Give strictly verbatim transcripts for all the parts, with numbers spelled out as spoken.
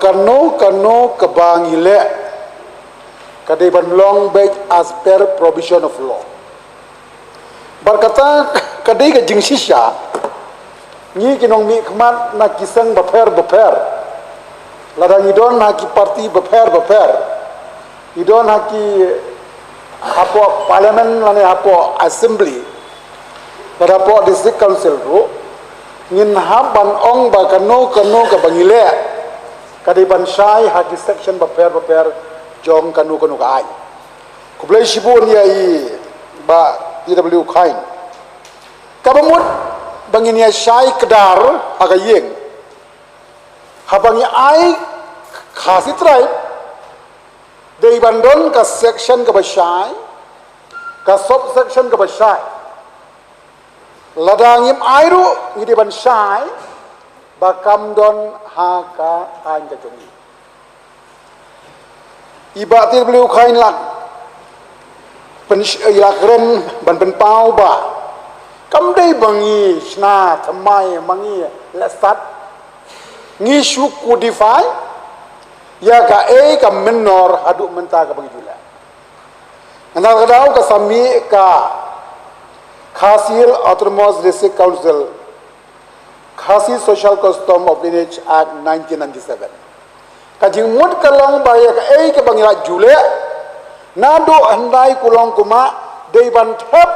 Kano kano kaba ngi leh ka dei ban long beit as per provision of law. Bad kata ka dei ka jingshisha, ngi ki nongmihkhmat na ki seng bapher bapher, lada ngi don ha ki party bapher bapher, ngi don ha ki, hapoh parliament lane hapoh assembly, lada hapoh district council ruh, ngin hap ban ong ba kano kano kaba ngi leh ka dei ban shai ha ki section bapher bapher jong kano kano ka aiñ. Khublei shibun ïa i Bah T W Chyne. Kaba mut ba ngin ïa shai kdar ha ka ïing, haba ngi ai Khasi Tribe, dei ban don ka section kaba shai, ka subsection kaba shai. Lada ngim ai ruh, ngi dei ban shai ba kam don ha ka aiñ ka jong ngi. I Bah T W Chyne i la pyn-, i la kren ban pynpaw ba kam dei ba ngi shna thymmai, ba ngi lehsat. Ngi shu codify ïa kaei ka mynnor haduh mynta kaba ngi ju leh. Nga kynmaw ka sa mih ka Khasi Hills Autonomous District Council, Khasi Social Custom of Lineage Act nineteen ninety-seven. Ka jingmut ka long ba ïa kaei kaba ngi la ju leh naduh hyndai kulong kumah, dei ban thep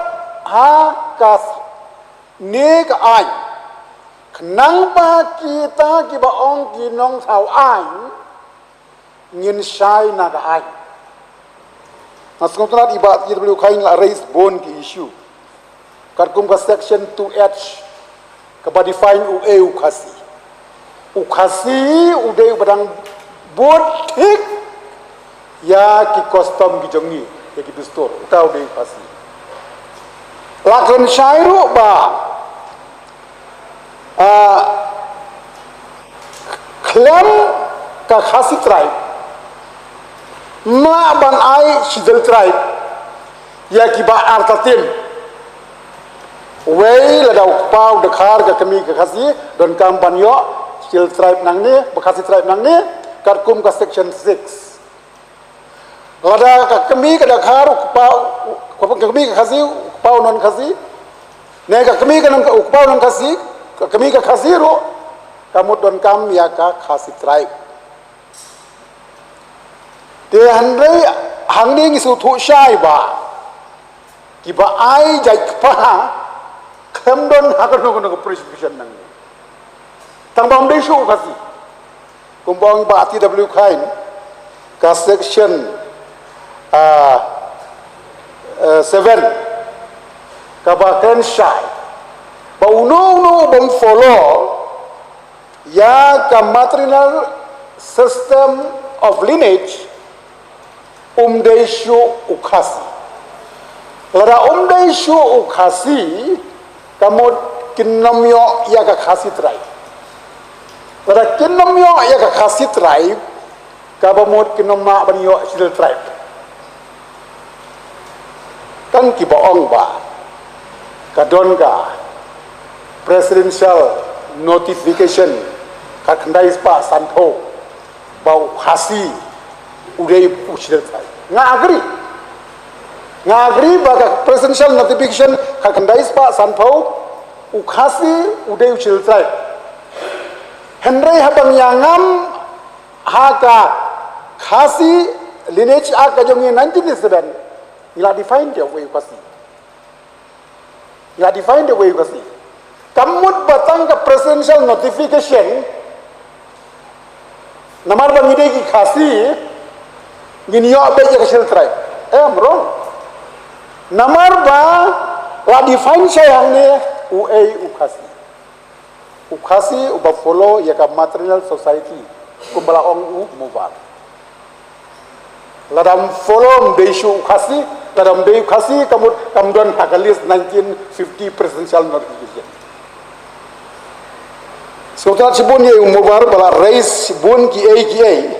ha kane ka aiñ, khnang ba kita kiba ong ki nongthaw aiñ ngin shai na ka aiñ. Nga sngewtynnat i Bah T W Chyne i la raise bun ki issue, katkum ka section two H kaba define uei u Khasi. U Khasi u dei uba dang bud thik ïa ki custom ki jong ngi, ïa ki dustur, uta u dei u Khasi. La kren shai ruh ba, ah, khlem ka Khasi Tribe, ym lah ban ai Scheduled Tribe ïa kiba artatien. Uwei, lada u kpa u dkhar ka kmie ka Khasi, donkam ban ïoh Scheduled Tribe nangne, ba Khasi Tribe nangne, katkum ka section six. Lada ka kmie ka dkhar u kpa, u, ka kmie ka Khasi, u kpa u non Khasi, ne ka kmie ka non, u kpa u non Khasi, ka kmie ka Khasi ruh, ka mut donkam ïa ka Khasi Tribe. Te hynrei hangne ngi sngewthuh shai ba kiba ai jait kpa khlem don ha kano kano ka prescription nangne. Tang ba ym dei shuh u Khasi. Kumba ong Bah T W Chyne, ka section, ah, eh, seven, kaba kren shai ba uno uno bym follow ïa ka matrilineal system of lineage, um dei shuh u Khasi. Lada um dei shuh u Khasi, ka mut kin ym ïoh ïa ka Khasi Tribe. Lada kin ym ïoh ïa ka Khasi Tribe, kaba mut kin ym lah ban ïoh Scheduled Tribe. Tang kiba ong ba ka don ka presidential notification khatkhyndai spah sanphew ba u Khasi u dei u Scheduled Tribe. Nga agree. Nga agree ba ka presidential notification khatkhyndai spah sanphew u Khasi u dei u Scheduled Tribe. Hynrei haba ngi ïa ngam ha ka Khasi Lineage Act ka jong ngi nineteen ninety-seven, ngi la define te uei u Khasi. Ngi la define te uei u Khasi. Kam mut ba tang ka presidential notification, namar ba ngi dei ki Khasi, ngin ïoh beit ïa ka Scheduled Tribe. Em, wrong. Namar ba la define shai hangne uei u Khasi. U Khasi uba follow ïa ka matrilineal society, kumba la ong u Mewbur. Lada ym follow, ym dei shuh u Khasi, lada ym dei u Khasi, ka mut kam don ha ka list nineteen fifty presidential notification. Sngewtynnat shibun ïa u Mewbur ba la raise shibun kiei kiei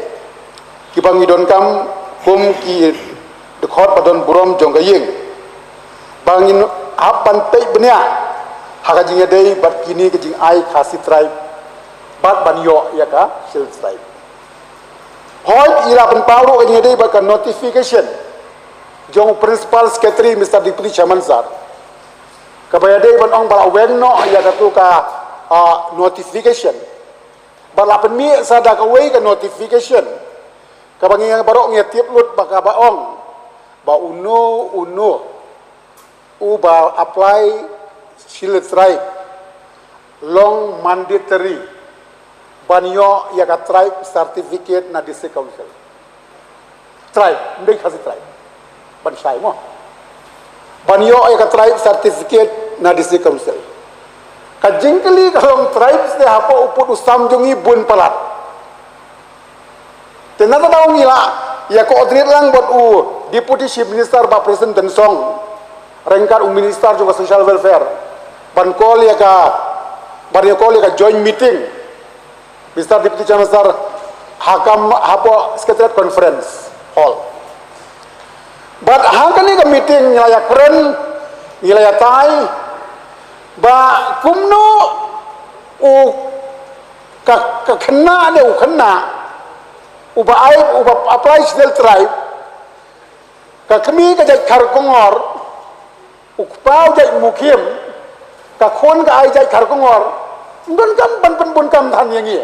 kiba ngi donkam kum ki dkhot ba don burom jong ka ïing, ba ngin hap ban peit bniah ha ka jingïadei bad kine ki jingai Khasi Tribe bad ban ïoh ïa ka Scheduled Tribe. Hoi, i la pynpaw ruh ka jingïadei bad ka notification jong Principal Secretary, Mister Deputy Chairman Sir, kaba ïadei ban ong ba la weng noh ïa katu ka, ah, notification. Ba la pynmih sa da kawei ka notification kaba ngi baroh ngi tip lut ba kaba ong ba uno uno uba apply Scheduled Tribe long mandatory ban ïoh ïa ka tribe certificate na District Council. Tribe, ym dei Khasi tribe. Ban shai mo. Ban ïoh ïa ka tribe certificate na District Council. Ka jingkylli ka long, tribes te hapoh u pud u sam jong ngi bun palat. Te nangta ngi la ïa coordinate lang bad u Deputy Chief Minister, Bah Prestone Tynsong, ryngkat u Minister jong ka Social Welfare, ban call ïa ka, ban ïa call ïa ka joint meeting, Mister Deputy Chairman Sir, ha kam, hapoh Secretariat Conference Hall. Bad ha kane ka meeting ngi la ïakren, ngi la ïatai ba kumno u ka, ka khynnah ne u khynnah uba ai, uba apply Scheduled Tribe, ka kmie ka jait Kharkongor, u kpa u jait Mukhim, ka khun ka ai jait Kharkongor, ym donkam ban pynbun kam than ïa ngi.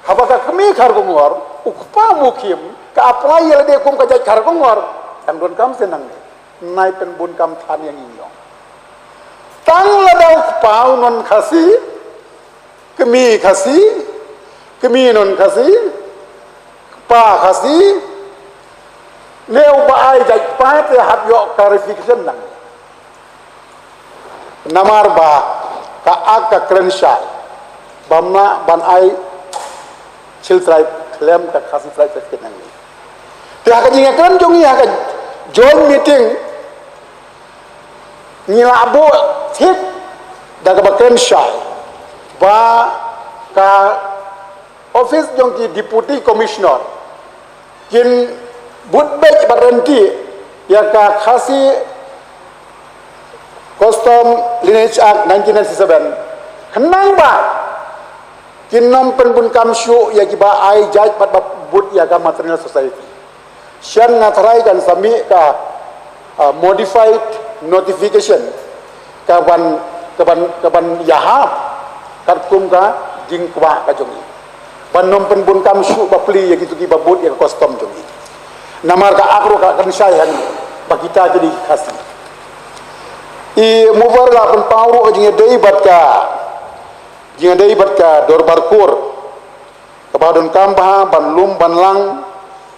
Haba ka kmie Kharkongor, u kpa Mukhim, ka apply ïa lade kum ka jait Kharkongor, ym donkam seh nangne. Nai pynbun kam than ïa ngi ïong. Tang lada u kpa u non Khasi, kmie Khasi, kmie non Khasi, kpa Khasi, ne uba ai jait kpa, te hap ïoh clarification nangne. Namar ba ka Act ka kren shai ba ym lah ban ai Scheduled Tribe khlem ka Khasi Tribe certificate nangne. Te ha ka jingïakren jong ngi ha ka joint meeting, ngi la buh thik da kaba kren shai ba ka office jong ki Deputy Commissioner kin bud beit bad ryntih ïa ka Khasi Custom Lineage Act nineteen ninety-seven, khnang ba kin ym pynbun kam shuh ïa kiba ai jait bad ba bud ïa ka matrilineal society. Shen nga tharai kan sa mih ka, ah, modified notification ka ban, ka ban, ka ban ïahap katkum ka jingkwah ka jong ngi, ban ym pynbun kam shuh bapli ïa kitu kiba bud ïa ka custom jong ngi. Namar ka Act ruh ka kren shai hangne ba kita ki dei ki Khasi. I mover la pynpaw ruh ka jingïadei bad ka, jingïadei bad ka Dorbar Kur, kaba donkam bha ban lum ban lang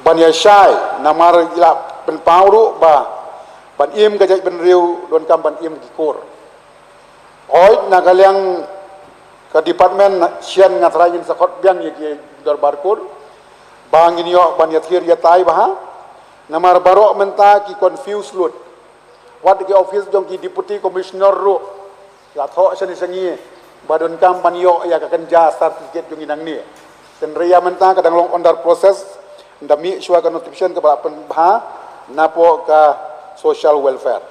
ban ïashai, namar i la pynpaw ruh ba ban im ka jaitbynriew donkam ban im ki kur. Hooid, na ka liang ka department, shen nga tharai ngin sa khot biang ïa ki Dorbar Kur ba ngin ïoh ban ïathir ïatai bha, namar baroh mynta ki confuse lut. Wat ki office jong ki Deputy Commissioner ruh la thoh shane sha ngi ba donkam ban ïoh ïa ka kynja certificate jong ngi nangne. Hynrei ïa mynta ka dang long under process, ynda mih shuwa ka notification kaba la pynbha napoh ka Social Welfare.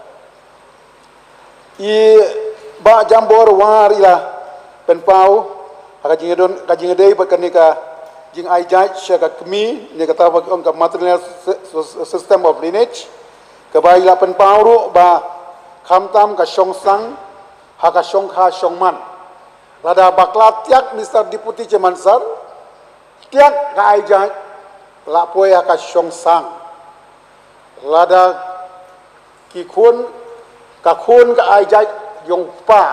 I Bah Jambor War i la pynpaw ha ka jingdon, ka jingdei bad kane ka jingai jait sha ka kmie, ne kata ba ki ong ka matrilineal sy-, sy-, system of lineage, kaba i la pynpaw ruh ba khamtam ka shongsang ha ka shongkha shongman. Lada bakla tiak, Mister Deputy Chairman Sir, tiak ka ai jait la poi ha ka shongsang. Lada ki khun, ka khun ka ai jait jong kpa,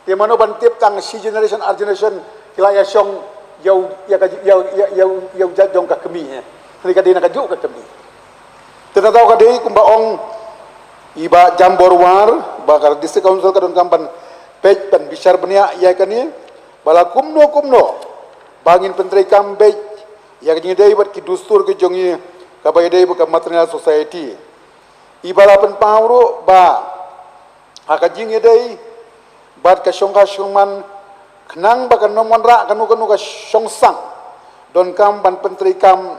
te mano ban tip tang shi generation ar generation ki la ïa shong ïa u, ïa ka, ïa u, ïa u, ïa u jait jong ka kmie, eh. Hynrei ka dei na kajuh ka kmie. Te na daw ka dei kumba ong i Bah Jambor War ba ka District Council ka donkam ban peit ban bishar bniah ïa kane, ba la kumno kumno ba ngin pyntreikam beit ïa ka jingïadei bad ki dustur ki jong ngi kaba ïadei bad ka matrilineal society. I Bah la pynpaw ruh ba ha ka jingïadei bad ka shongkha shongman, khnang ba kan ym wanrah kano kano ka shongsang, donkam ban pyntreikam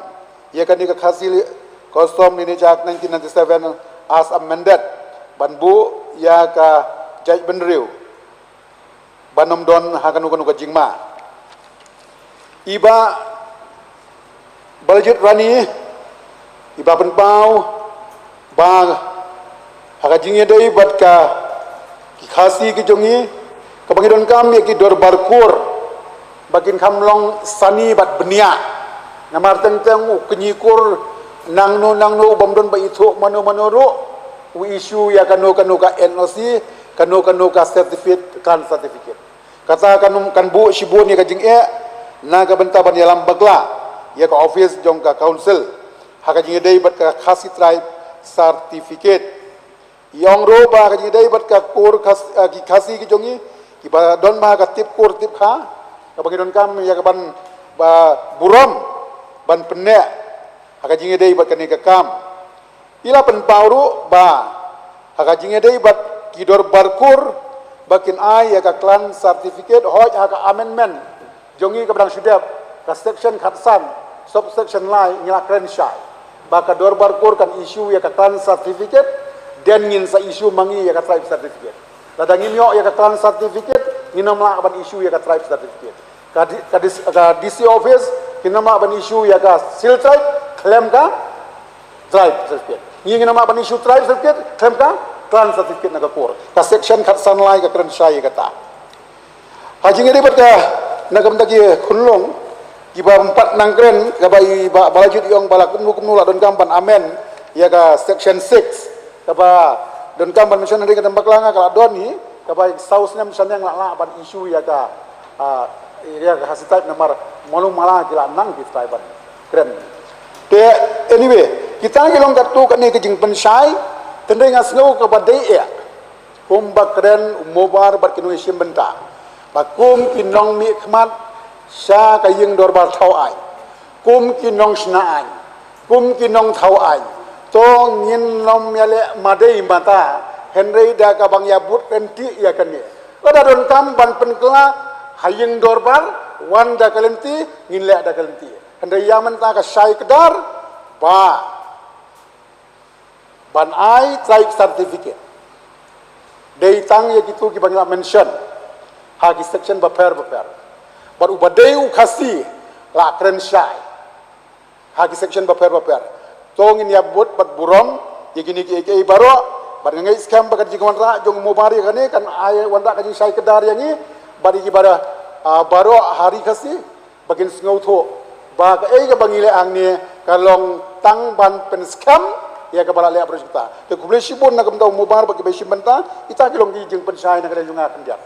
ïa kane ka Khasi Custom Lineage Act nineteen ninety-seven as amended, ban buh ïa ka jaitbynriew ban ym don ha kano kano ka jingma. I Bah Balijut Rani, iba pynpaw ba ha ka jingïadei bad ka ki Khasi ki jong ngi, kaba ngi donkam ïa ki dorbar kur ba kin kham long sani bad bniah. Namar teng teng u kñi kur nangno nangno u bym don ba ithuh mano mano ruh, u issue ïa kano kano ka N O C, kano kano ka certificate, clan certificate. Kata kan, kan buh shibun ïa ka jingeh na ka bynta ban ïalam bakla ïa ka office jong ka council ha ka jingïadei bad ka Khasi Tribe Certificate. Ïong ruh ba ha ka jingïadei bad ka kur Khas-, ah, ki Khasi ki jong ngi, kiba don ma ha ka tip kur tip kha, kaba ngi donkam ïa ka ban ba burom ban pynneh ha ka jingïadei bad kane ka kam. I la pynpaw ruh ba ha ka jingïadei bad ki dorbar kur ba kin ai ïa ka clan certificate, hooid ha ka amendment jong ngi kaba dang shu dep, ka section khatsan, subsection lai, ngi la kren shai ba ka dorbar kur kan issue ïa ka clan certificate, then ngin sa issue ma ngi ïa ka tribe certificate. Lada ngim ïoh ïa ka clan certificate, ngin ym lah ban issue ïa ka tribe certificate. Ka di-, ka dis-, ka D C office, ngin ym lah ban issue ïa ka Seal Tribe khlem ka tribe certificate. Ngi ngin ym lah ban issue tribe certificate khlem ka clan certificate na ka kur. Ka section khatsan lai ka kren shai ïa kata. Ha jingïadei bad ka, na ka bynta ki khunlung kiba ym pat nang kren, kaba i Bah Balijut i ong ba la kumno kumno la donkam ban amend ïa ka section six, kaba donkam ban mention, hynrei ka dang bakla nga ka la don hi, kaba saw snem shane nga la lah ban issue ïa ka, ah, ïa ka Khasi Tribe namar malu mala ki la nang ki tribe ban kren. Te, anyway, kita ki long katto katne ka jingpynshai, hynrei nga sngew kaba dei eh kumba kren u Mobar bad ki nongshim bynta, ba kum ki nongmihkhmat sha ka ïing dorbar thaw aiñ, kum ki nongshna aiñ, kum ki nongthaw aiñ, to ngin ym ïaleh madei mata, hynrei da kaba ngi ïabud kynti ïa kane. Lada donkam ban pynkylla ha ïing dorbar, wan da ka lynti, ngin leh da ka lynti. Hynrei ïa mynta ka shai kdar ba ban ai tribe certificate dei tang ïa kito kiba ngi la mention ha ki section bapher bapher. Bad uba dei u Khasi la kren shai ha ki section bapher bapher. To ngin ïabud bad burom ïa kine kiei kiei baroh, bad nga ngeit skhem ba ka jingwanrah jong u Mobar ïa kane kan ai wanrah ka jingshai kdar ïa ngi bad ïa ki baroh, ah, baroh ha ri Khasi, ba kin sngewthuh ba kaei kaba ngi leh hangne ka long tang ban pynskhem ïa kaba la leh baroh shi katta. Te khublei shibun na ka bynta u Mobar bad kiba shim bynta, kita ki long ki jingpynshai na ka liang jong nga khyndiat.